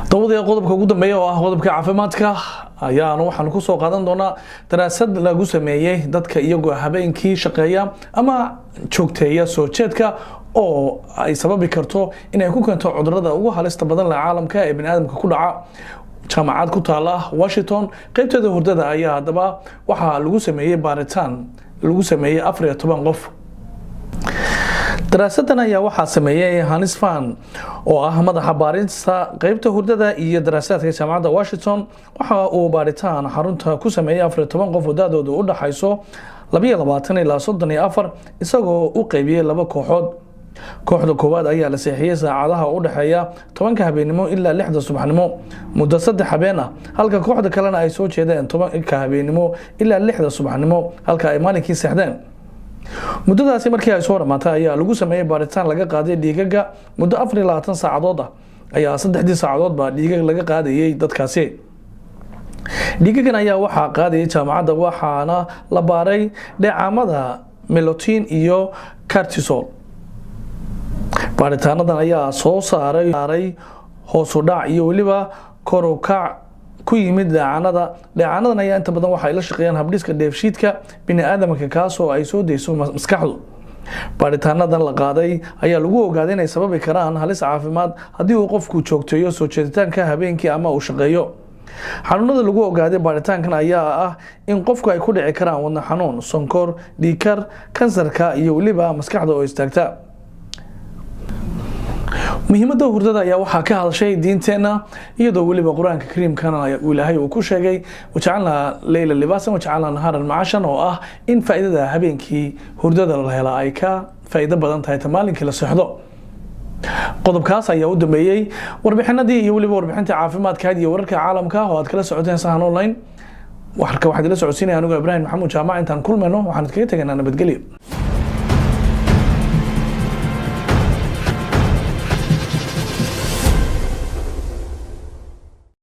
Dabadii qodobka ugu dambeeya oo ah qodobka caafimaadka ayaanu waxaanu kusoo qaadan doonaa daraasad lagu sameeyey dadka iyagoo habeenkii shaqeeya ama joogteeya soo jeedka oo ay sababi karto inay ku keento cudurada ugu halista badan leh caalamka ee biniaadamka ku dhaca. Jaamacad ku taala Washington qaybteeda hurdada ayaa haddaba waxaa lagu sameeyey baaritaan lagu sameeyey 14 qof. Daraasadan ayaa waxaa sameeyey Hanis Fan oo ah madaxa baarista qaybta hurdada iyo daraasaadka jaamacadda Washington. Waxa uu baaritaan xarunta ku sameeyey 14 qof oo da'doodu u dhaxayso 22 ilaa 34, isagoo u qaybiyey laba kooxood. Kooxda koowaad ayaa la seexiyey saacadaha u dhexeeya 10-ka habeenimo ilaa 6-da subaxnimo muddo 3 habeen ah, halka kooxda kalena ay soo jeedeen 10-ka habeenimo ilaa 6-da subaxnimo, halka ay maalinkii seexdeen. Muddadaasi markii ay soo dhamaatay ayaa lagu sameeyey baaritaan laga qaaday dhiigaga muddo 24 saacadood ah ayaa 3-dii saacadoodba dhiigag laga qaadayey dadkaasi. Dhiigagan ayaa waxaa qaadayay jaamacadda, waxaana la baaray dheecaamada melotin iyo cortisol. Baaritaanadan ayaa soo saaray hoos u dhac iyo weliba kor u kac ku yimid dheecaanada. Dheecaanadan ayaa inta badan waxay la shaqeeyaan habdhiska dheefshiidka biniaadamka, kaasoo ay soo deyso maskaxdu. Baaritaanadan la qaaday ayaa lagu ogaaday inay sababi karaan halis caafimaad haddii uu qofku joogteeyo soo jeeditaanka habeenkii ama uu shaqeeyo. Xanuunada lagu ogaaday baaritaankan ayaa ah in qofku ay ku dhici karaan wadno xanuun, sonkor, dhiigkar, kansarka iyo weliba maskaxda oo istaagta. Muhiimadda hurdada ayaa waxaa ka hadashay diinteenna, iyadoo weliba Qur-aanka kariimkana Ilaahay uu ku sheegay wajacalnaa leyla libaasan wajacalnaa nahaaran macashan, oo ah in faa'iidada habeenkii hurdada la helaa ay ka faa'iido badan tahay ta maalinkii la seexdo. Qodobkaas ayaa u dambeeyey warbixinadii iyo weliba warbixinta caafimaadka iyo wararka caalamka oo aad kala socoteen Sahan Online. Waxaad ila socodsiinaya anigu Ibraahim Maxamuud Jaamac. Intaan kulmayno waxaan idkaga tegaynaa nabadgelyo.